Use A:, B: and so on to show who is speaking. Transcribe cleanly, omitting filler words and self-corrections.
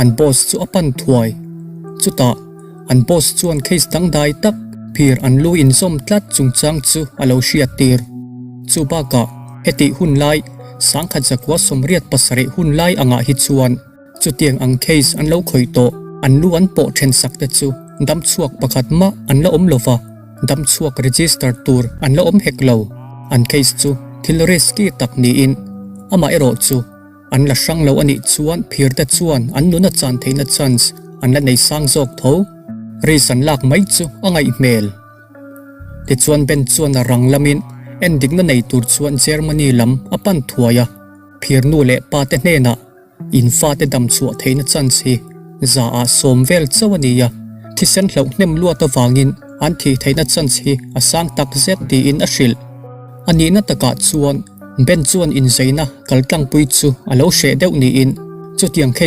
A: An boss chu a pan thuai. Chutah, an boss chuan case dangdai tak phir an lu inzawm tlat chungchang chu a lo hriattir. Chu bakah, hetih hun lai, 1987 hun lai angah hi chuan chutiang ang case an lo khawih tawh, an lu an pawh then sak te chu damchhuak pakhat mah an la awm lova, damchhuak register tur an la awm hek lo. An case chu thil risky tak niin, amaherawh chu, An la hrang lo a nih chuan phirte chuan an nuna chan theihna chance an la nei sang zawk tho. Risk an lak mai chu a ngaih hmel. Tichuan Ben chuan a rang lamin endikna nei tur chuan Germany lam a pan thuai a, phir nu leh pa te hnenah in fate dam chhuah theihna chance hi za ah sawm vel chauh a ni a, thisen hlauh hnem luat avangin an thih theihna chance hi a sang tak zet tiin a hrilh. A nihna takah chuan Ben chuan inzeina kaltlangpui chu a lo hreh deuh niin chutiang khe.